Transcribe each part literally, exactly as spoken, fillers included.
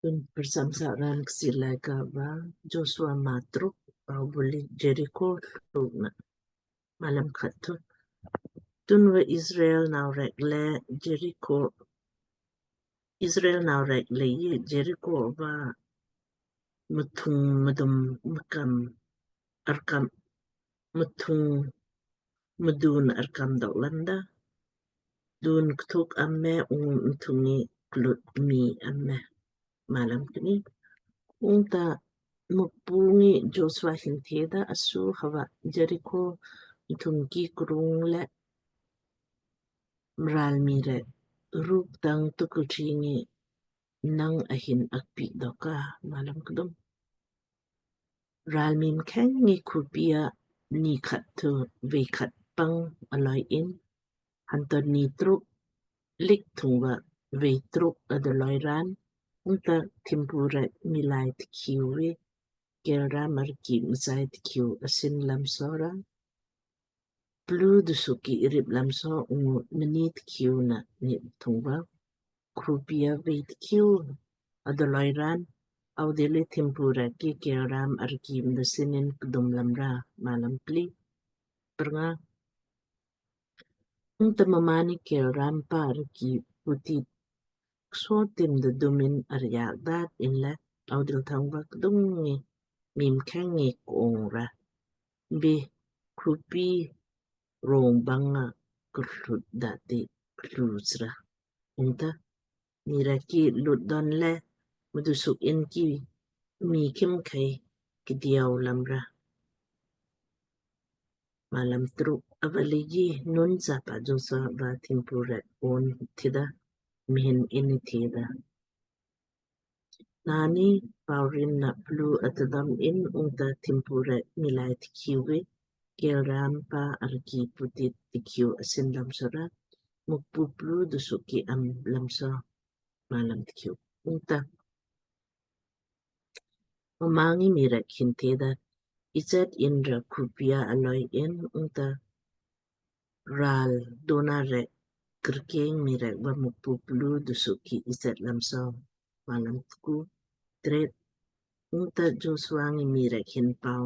Tun prcham sa raan Kchiir Laaika va Joshua maa truk. Pau buli Jeriko tlukna. Malam khat thu. Tunva Israel nau rek le Jeriko, Israel nau rek le i Jeriko va mthung mdum mkam arkam, mthung mdun arkam dok lamda. Dun kthuk am me, ungu mthung ngi klut mii am me. Malam kni. Ungta Mukpu ngi Joshua hin theda, asu hava Jeriko mthung ki krung le mral mii rek ruk tang tukul tri ngi nang ahin akpi doka. Malam kdum. Ral mii mkheng ngi khupi a ni khat thu vei khat pang aloi in, hanto ni truk lik thung va vei truk adaloi raan. Ungta thimpu rek miilai tikhiu ve kelram arki msai tikhiu asin lam so ra. Plu dusuk ki irip lam so, ungu mnit kiu na nit thung va krupi a vei tikhiu adaloi raan. Audil li thimpu rek ki kelram arki mda sinin kdum lam ra. Malam pli. Prnga. Ungta mmaan ni kelram pa arki putit kso tim da dumin aryak dat inle audil thang va kdung ngi mii mkheng ngi kong ra. Be khupi rong banga klut dati klus ra. Ungta mii rek ki lut don le mdusuk in ki mii khimkhei kdiau lam ra. Malam truk. Ava leiji Nun chapa Joshua va thimpu rek on thida mhin inni theda, nani paurin na plu atadam in ungta thimpu rek miilai tikhiu ve kelram pa arki putit tikhiu asin lam so ra. Mukpu plu dusuk ki am lam so. Malam tikhiu. Ungta mmaan ngi mii rek hin theda, ichat in ra khupi a aloi in ungta ral dona rek krkeng mii rek va Mukpu plu dusuk ki ichat lam so. Malam tku. Tret. Ungta Joshua ngi mii rek hin pau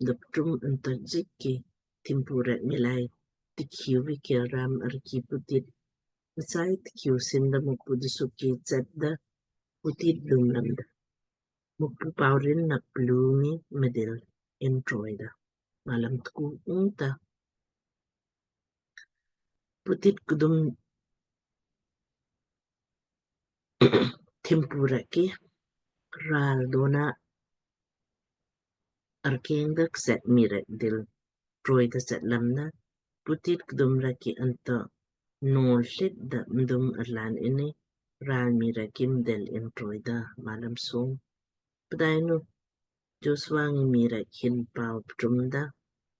daptrum antarjik ki thimpu rek miilai tikhiu ve kelram arki putit msai tikhiu sin da Mukpu dusuk ki chat da putit dum lam da. Mukpu paurin na plu ngi mdil in troi da. Malam tku. Ungta putit kdum thimpu rek ki ral dona arkeng da kset mii rek dil troi da chat lam da. Putit kdum rek ki anto nol hlit da mdum arlan inni ral mii rek ki mdil in troi da. Malam som. Pdainu Joshua ngi mii rek hin pau ptrum da,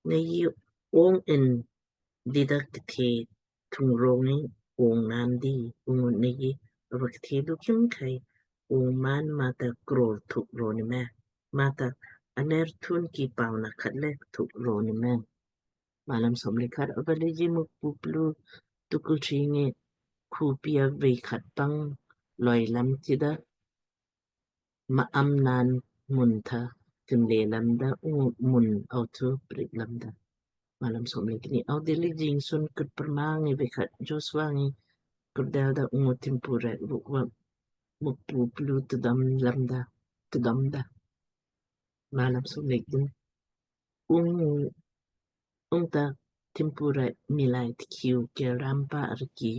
nei ong in dida kthe thung rong ngi ong naan di, ungu nei ava kthe du khimkhei ong maan mata krol thuk roni me, mata aner thun ki pauna khat le thuk roni me. Malam som le khat. Ava leiji Mukpu plu tukul tri ngi khupi a vei khat pang loi lam thida ma'am naan mun tha kinle lam da ungu mun au thu prik lam da. Malam som le kni. Audil li jingsun kut prma ngi vei khat Joshua ngi kurdel da ungu thimpu rek ruk va Mukpu plu tdam lam da, tdam da. Malam som le kni. Ung, ungta thimpu rek miilai tikhiu kelram pa arki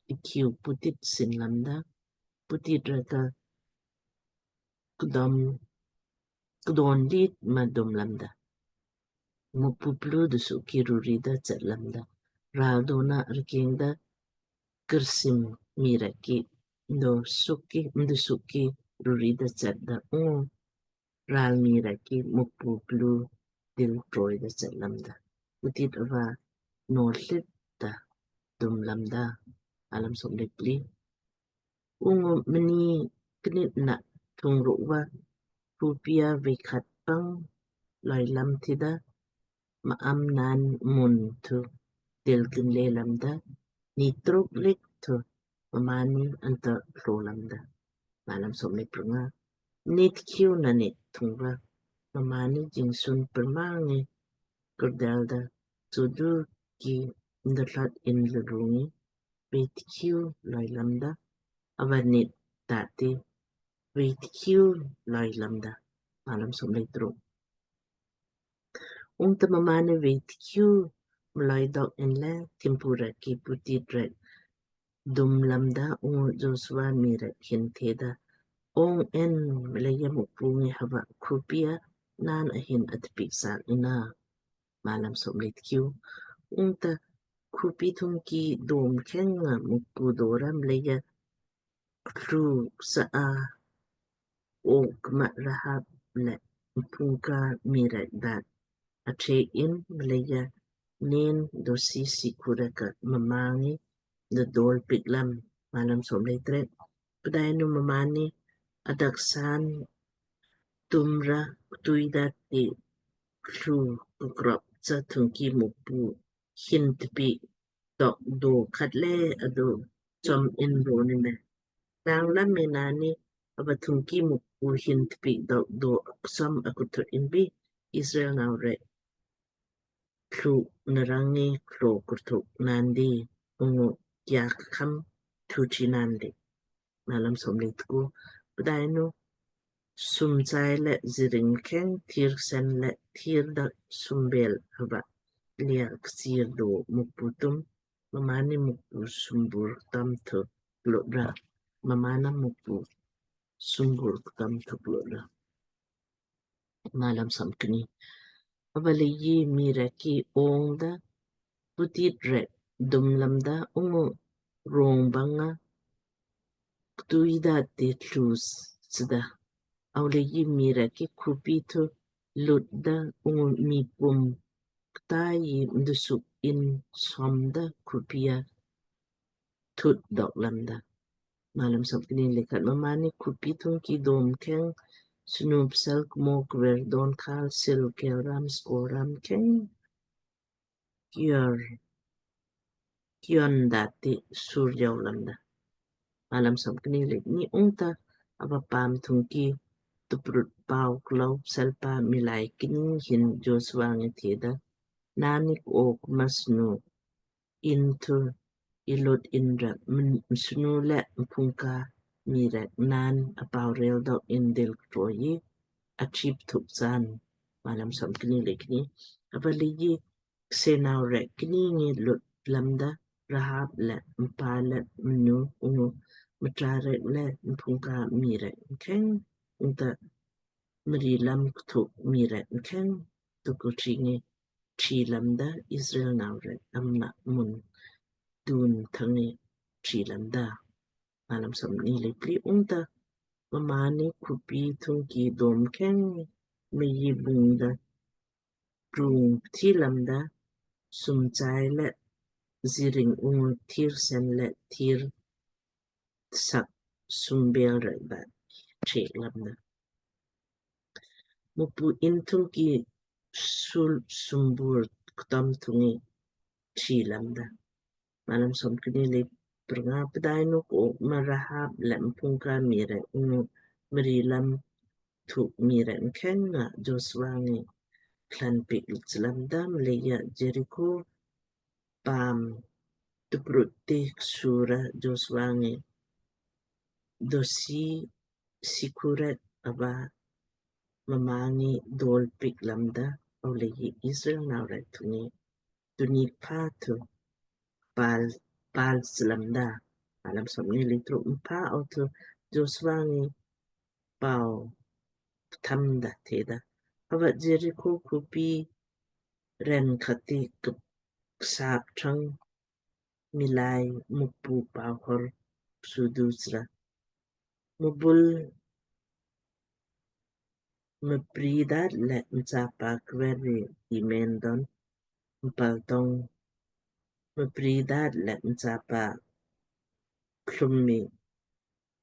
tikhiu putit sin lam da. Putit rek ka kdom, kdon lit ma dum lam da. Mukpu plu dusuk ki ruri da chat lam da. Ral dona arkeng da kirsim mii rek ki mdusuk ki, mdusuk ki ruri da chat da. Ungu ral mii rek ki Mukpu plu dil troi da chat lam da. Putit ava nol hlit da dum lam da. Malam som le pli. Ungu mni knit na thung ruk va khupi a vei khat pang loi lam thida ma'am naan mun thu dil kinle lam da, ni truk lik thu mmaan ni anto tlo lam da. Malam som le prnga. Nit tkiu na nit thung ra mmaanni jingsun parma ngi kurdel da, sudu ki ndalot in lulu ngi vei tkiu loi lamda, ava nit dati vei tkiu loi lamda. Malam som lei truk. Ungta mmaanni vei tkiu mloi dok inle thimpu rek ki putit rek dum lamda, ungu Joshua mii rek hin theda, Ong en, mleija Mukpu ngi hava khupi a naan ahin atpiik sak inna. Malam som lei tkiu. Ungta khupi thung ki dom kheng nga Mukpu dora mleija kluk sa a ok ma Rahab le mphungka mii rek daat athek in mleija nen dosi siku rek ka mmaan ngi da dol piik lam. Malam som lei trek. Pdainu mmaanni adak san tumra ktui dati klu kukrop sa thung ki Mukpu hin tpiik dok do khat le adu som in ro ni me. Nang lam me naanni ava thung ki Mukpu hin tpiik dok do som akutut in bi Israel nau rek tlu narang ngi klo kurthuk naan di, ungu kiak kham thuchi naan di. Malam som lei tku. Pdainu sumchai le ziring kheng thir sen le thir dak sumbel hava lia ksir do Mukpu tum mmaanni Mukpu sumbur ktam thu klo ra. Mmaanna Mukpu sumbur ktam thu klo ra. Malam som kni. Ava leiji mii rek ki ongda putit rek dum lamda ungu rong banga ktui dati tlu sda. Ava leiji mii rek ki khupi thu lutda ungu mii pum ktai mdusuk in somda khupi a thut dok lamda. Malam som kni le khat. Mmaanni khupi thung ki dom kheng snu psel kmo kver don khal sil kel ram sko ram kheng kior kion dati sur jau lamda. Malam som kni le kni. Ungta ava paam thung ki tuprut pau klo psel pa miilai kni hin Joshua ngi theda, Naanni ko ok ma snu in thu ilut in ra msnu le mphungka mii rek naan apau rel dok in dil ktroi achiip thuk chaan. Malam som kni le kni. Ava leiji ksenau rek kni ngi lut lamda, Rahab le mpa le mnu ungu mtra rek le mphungka mii rek mkheng ungta mri lam kthuk mii rek mkheng tukul tri ngi tri lamda, Israel nau rek amna mun dun thangi tri lamda. Malam som kni le pli. Ungta mmaanni khupi thung ki dom kheng mei bungda rung thi lamda, sumchai le ziring ungu thir sen le thir sak sumbel rek da thek lamda. Mukpu in thung ki sul sumbur ktam thung ngi tri lamda. Malam som kni le prnga. Pdainu ko ok ma Rahab le mphungka mii rek ungu mri lam thuk mii rek mkheng nga Joshua ngi klan piik lamda, mleija Jeriko paam tuprut ti ksu ra Joshua ngi dosi siku rek ava mma ngi dol piik lamda. Ava leiji Israel nau rek thung ngi tunni pha thu pal pal slamda. Malam som kni le truk. Mpha ava thu Joshua ngi pau ptham da theda, Hava Jeriko khupi ren khati kpsap thang miilai Mukpu pau hor sudu sra. Mubul mpridat le mchapa kver ri imen don mpal tong mpridat le mchapa klum mi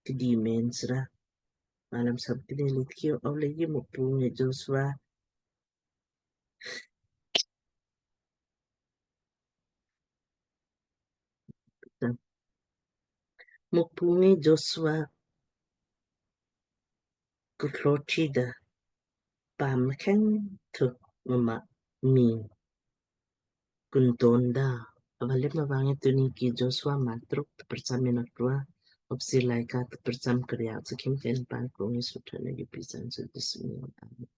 kdi men sra. Malam som kni le tkiu. Ava leiji Mukpu ngi Joshua Mukpu ngi Joshua kutlo chi da paam mkheng thu mma mii kunton da. Ava le mma vang ngi tunni ki Joshua maa truk tprcham ina krua, Kchiir Laaika tprcham kria tsakim ken pan krung ngi sutra na U P san su dismi. Amen.